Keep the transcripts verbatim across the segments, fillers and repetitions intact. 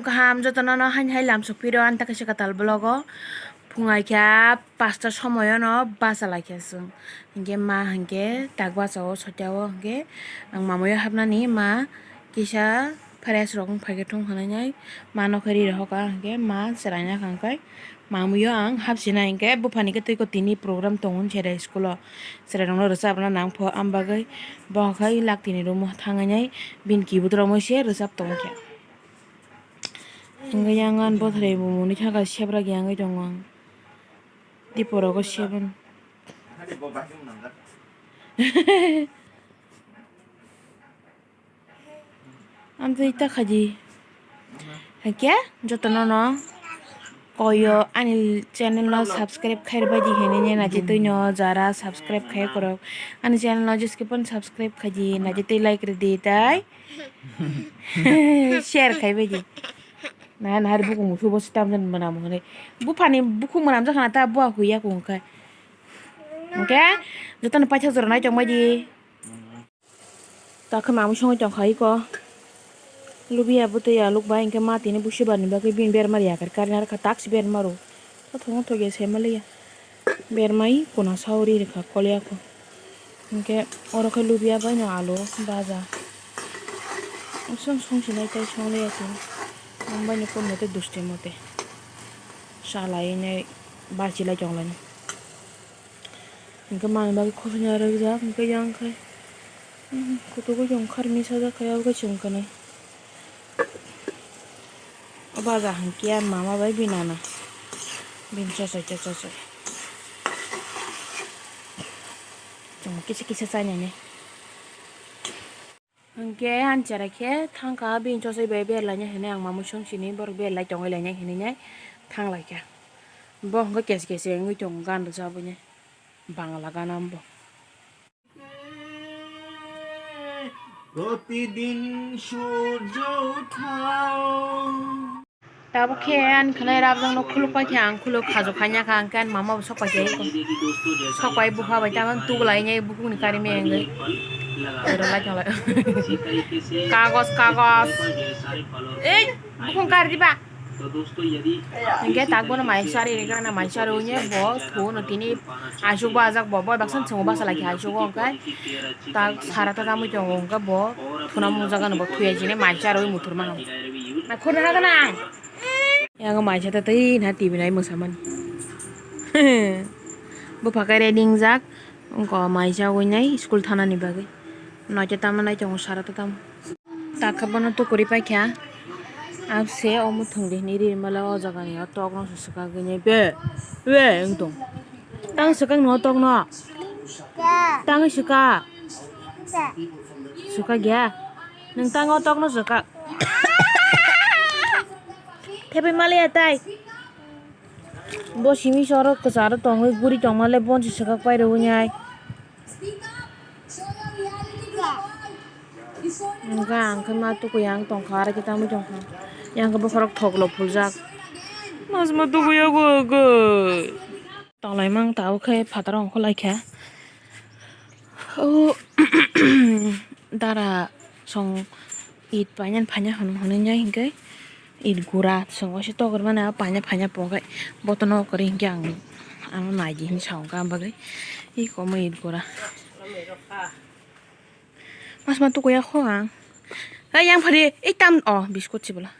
Kaham jotono no haini hai lamsok phiro ani ta kaisa kwtal vlog o. Phung ai kha pasta somoyo no bacha lai kha chwng. Hinkhe ma hinkhe tak bacha o soita o hinkhe ang mamui o hapnani ma kisa fresh rok wng phai khe thung hinui nai ma nokhe ri rok hoka hinkhe ma chwrai na kha hinkhe. Mamui o ang hapsina hinkhe buphani khe twi ko tini program tongo hinkhe school o chwrai rok no rwchapna nang pho am bagwi bo khai lak tini room o thang hinui bini keyboard rok se rwchap tong kha. Hwnkhe yang ani bothoroi bo mwnwi thangkha sebra giyangwi tongo ang. Diporogo seven. Amtwi ta khaidi. Hakhe jotono no koyo ani channel no subscribe khairwbaidi hinwi naitwi no jara subscribe khai korok ani channel no jeske phano subscribe khaidi naitwi like rwdi tai. Share khai bai di. Nahar nahar bukhuk musu bo sita mwnam mwnam hwnwi. Buphani bukhuk mwnam jakha na ta bua huya kung khai. Hwnkhe jotono paithak jora nai tong bai di. Ta khe mamui songwi tong kha iko. Lubiya bwtwi aluk bai hwnkhe ma tini busi barni bagwi bini berma ri yakar kari narwkha taksi berma rw. Kothoma thogya se maliya. Bermai kuna sao ri rikha koliya ko. Hinkhe oro khe lubiya bai no alu baja. Song song sinai tai song liya khe. Ang bai no kun mote duste mote. Salai nai bachi lai tong lai. Hinkhe manwi bagwi khosni rwjak hinkhe yang khe. Kutugo yung khar misa jak khe abo khe chwng khe nai. O baja hinkhe mama bai binana. Bini chosoi cha chosoi. Chwng kisa kisa chainani. Hinkhe ani chera khe thangkha bini chosoi bai berlaina hinwi ang mamui song sini borok berlai tongwi lainai hinwi nai thanglaikha. Bo hinkhe kesi kesi wngwi tongo gan rwchabwi nai. Bangla gan abo. প্রতিদিন সূর্য উঠাও। Tabuk khe ani khwnai rabjak no khuluk pai khe ang khuluk khajok khaina kha, ang khe ani mama bo sok pai khe sok pai bupha bai tamo tuglai nai bukung ni kari me engwi. Kagos, kagos. Ei, bukung kari diba? Hingke tak bono mai sari rega na mai sari unye bo thu no tini asuk bo ajak bo bo baksan chungo basa lagi asuk o hingke tak sara ta tamui tongo hingke bo thuna mung jaga no bo thuya jine mai sari ui muthur ma. Khurna ha gana. Yang mai sa ta tei na T V nai mosa mani. Bo phakai ready wngjak. Wngkha mai jagwi nai school thana ni bagwi. Noita tamo nai tongo sara ta tamo. Taka bono tukuri paikha. Abse omo thwngdi hinwi ri mala o jaga ni o tok no se swkagwi nai be be wng tong. Tang swkang no tok no. Tang swka. Swka gya. Nwng tang o tok no swka. Thepai maliya tai. Bo simi soro kwcharo tongwi guri tongmale bonsi swkak pai rwui nai. Wngkha ang khe ma tukui ang tongkha aro khe tamui tongkha. Yang khe bokhorok thoklo phuljak. Mas ma tukui yago goi. Tonglaimang tabuk khe phataro ongkhorlaikha. O dara song it painani phaina hwnwi hwnwi hinkhe it gura song waisa tokor mani paina phaina pokhe botono kwrwi hinkhe ang ano naidi hinwi sa hwnkha ang bagwi ih komo it gura. Mas ma tukuya kho ang. Hai yang phari ei tam o biskut sibla.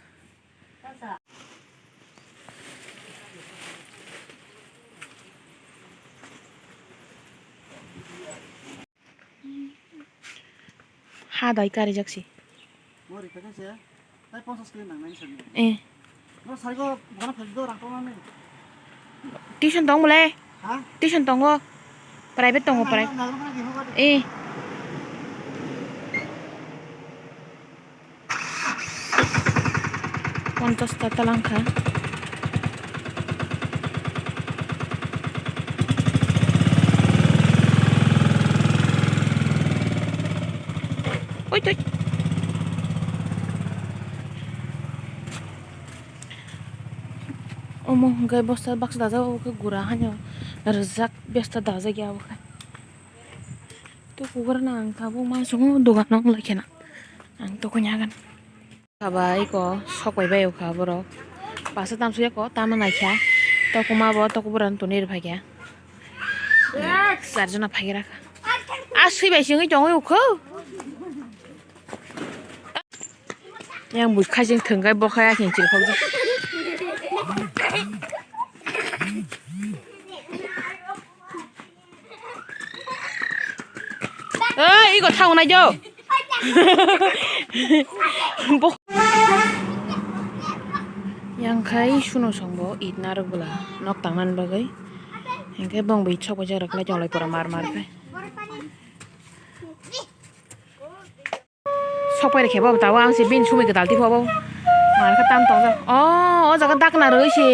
Ha dai karijak si. Bo rikha khe se, tai ponchas kilo nangnai sanni. Eh. Bo saigo bana phajdo rang tongnani. Tuition tong bole? Ha? Tuition tongo. Private tongo, private. Nagrokna gihogadi. Eh. Ponchas ta talang kha. Oi, toi. Omo hwnkhe bosta baksa dajak, obo khe gura haino rijak, besta dajak ya obo khe. Tukugrana ang tabuk ma chungo dogano wng lai kheno ang tukuina hagan. Kha ba eko sok bai bai o kha borok. Pasa tam suya ko tamo nai kha. Tokuma bo tokubura no toni rw phai kha. Char jona phai khe ra kha. A sui bai singwi tongwi o kho. Yang bui khaising thwng kai bo khai a khin chiri khok. Oi, iko thang nai jo. Bo-, yang khai suno song bo it narok bwla nok tang nani bagwi. Hingke bong bo it sok bai jak rok lai tong lai pora mar mar khai. Sok pai rikhe bo tawa ang se bini sumi kwtal tipo bo. Mar khe tam tongjak. O, o jaga dakna rwi se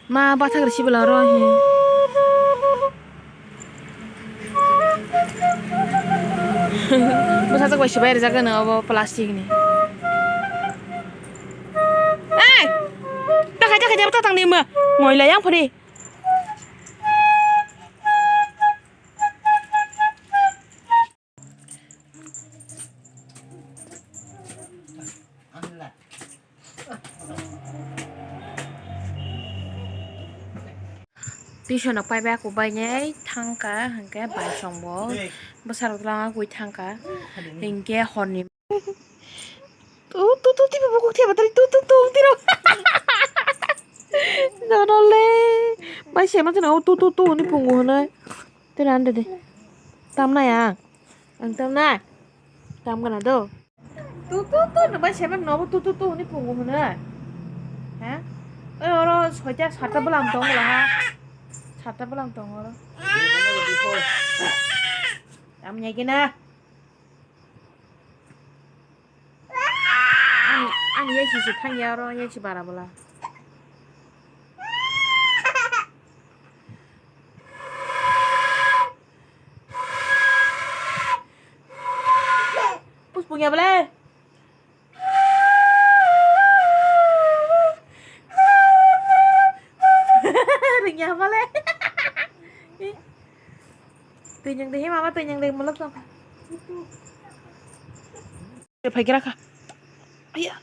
ma bathak rw sibila oro he. Bwsajak bai se bai rijak gano obo plastic ni. Ei! Takhai takhai jabo tatang ni ma. Ngoila yang phari. Tuition rok paibai aku bainei thangkha, hingke bai songbo bwsarok twlangwi thangkha, hingke horni. Tu, tu, tu, tibo bukuk thiya batari, tu, tu, tu, tiro. Jono le. Bai sema tino, tu, tu, tu, ni pungu hwnwi. Tira ande de. Tamna ya. Ang tamna. Tam gana do. Tu, tu, tu, no bai sema no, tu, tu, tu, ni pungu hwnwi. Ha? Oi, oro soita, satta bwlam tong wala ha. Satta bwlam tong oro. Am nyai gina. Ani, ani yaksi se thangya oro, yaksi bara bwla. Puspung ya bwle. Ringya bwle. Twi nyang de, he mama, twi nyang de, mulak tong. Phai kira kha. Aya.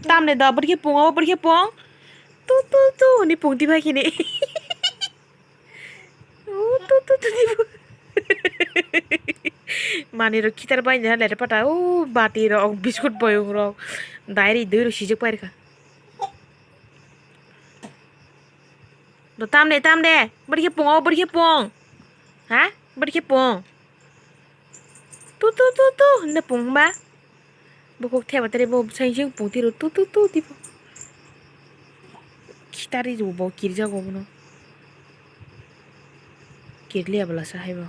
Tam de da, bwrwi khe pung, o bwrwi khe pung. Tu, tu, tu, ni pung di bai khini. O, tu, tu, tu, ni pung. Mani rok khitar bai na le pata, o, bati rok, biscuit boyong rok, diary dui rok sijak pai kha. Do tam de, tam de. Bwrwi khe pung, o bwrwi khe pung. Ha? Bwrwi khe pung. Tu, tu, tu, tu, hinda pung ba. Bo kok theba tere bo bwsai jeng pung tiro tu, tu, tu, tipo. Khitari bo kirjago bono. Kirliya bwla sa hai bo.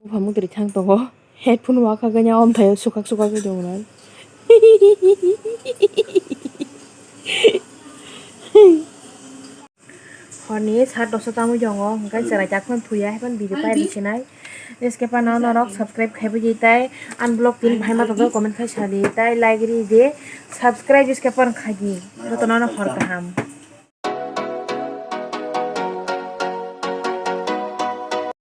Bupha mukdri thang tongo. Headphone wakha ganya omthaio sukak sukak wi tongo. Horni sat dosta tamo jongo, hingke chwrai chakmani thuya, haiphano video paidi sinai. Jeske phano norok subscribe khaibo di tai, ani vlog tini bhai ma tongkha comment khai sadi tai, like ri di, subscribe jeske phano khaidi, jotono hor kaham.